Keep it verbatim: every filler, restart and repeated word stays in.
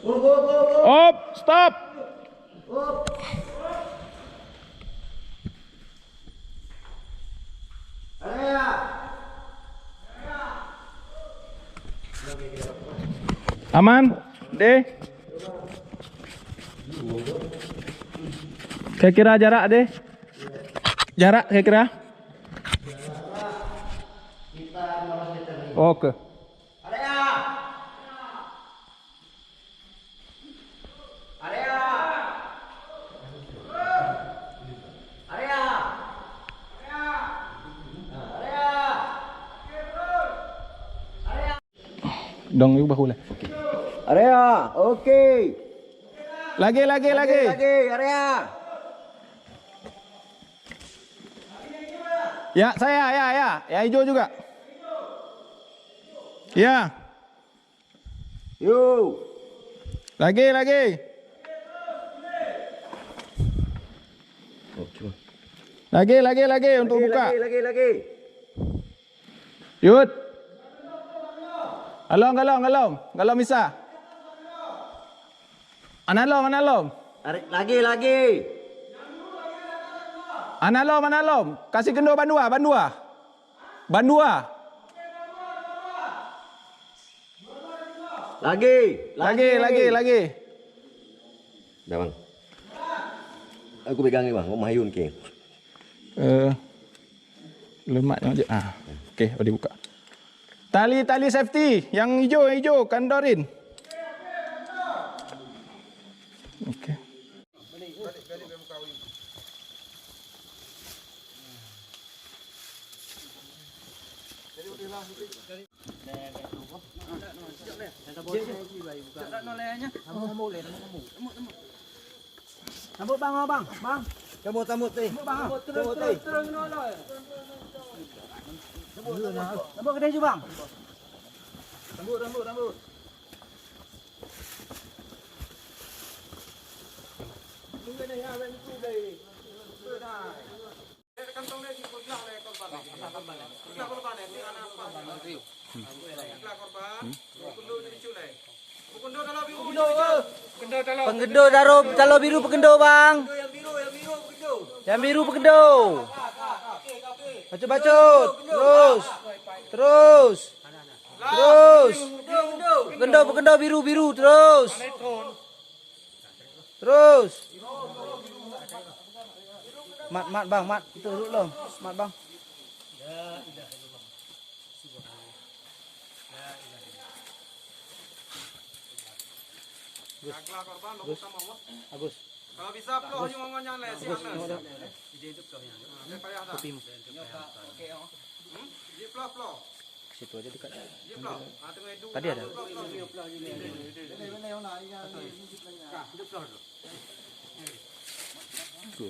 Op, stop. Aman, deh. Kira-kira jarak, deh. Jarak kira-kira. Oke. Dong, yuk bahu lah. Area, oke. Lagi, lagi, lagi. Lagi, area. Ya, saya, ya, ya. Yang hijau juga. Ya. Yo. Lagi, lagi. Lagi, lagi, lagi untuk buka. Lagi, lagi, lagi. Yut. Along, along, along. Along bisa. Analom, analom. Tarik lagi, lagi. Analom, analom. Kasih kendor bandua, bandua. Bandua. Lagi, lagi, lagi, lagi. Dah, bang. Aku pegang ni, bang. Mayun ke. Eh, lemak je. Ah, okey, boleh buka. Tali-tali safety yang hijau, yang hijau, kandorin. Okey. Sambut bang, bang, bang. Sambut, sambut, eh. Sambut bang. Sambut, terus, terus, terus, terus. Sambut kedai tu, bang. Sambut, sambut, sambut. Pengendor talo, talo biru pengendor, bang. Yang biru pengendor. Bacut-bacut. Terus. Terus. Terus. Pengendor, pengendor biru, biru. Terus. Terus. Mat, mat, bang, mat. Itu duduk lo. Mat, bang. Agus. Agus. Agus. Kalau bisa ploh nyoe ngon nyan lé, siap na. Nyoe dah. Ha, tak payah dah. Kopi mu. Hmm? Jiploh-ploh. Ke situ aja dekat. Jiploh. Ha, tengok itu. Tadi ada. Jiploh, jiploh. Jiploh dulu. Tu.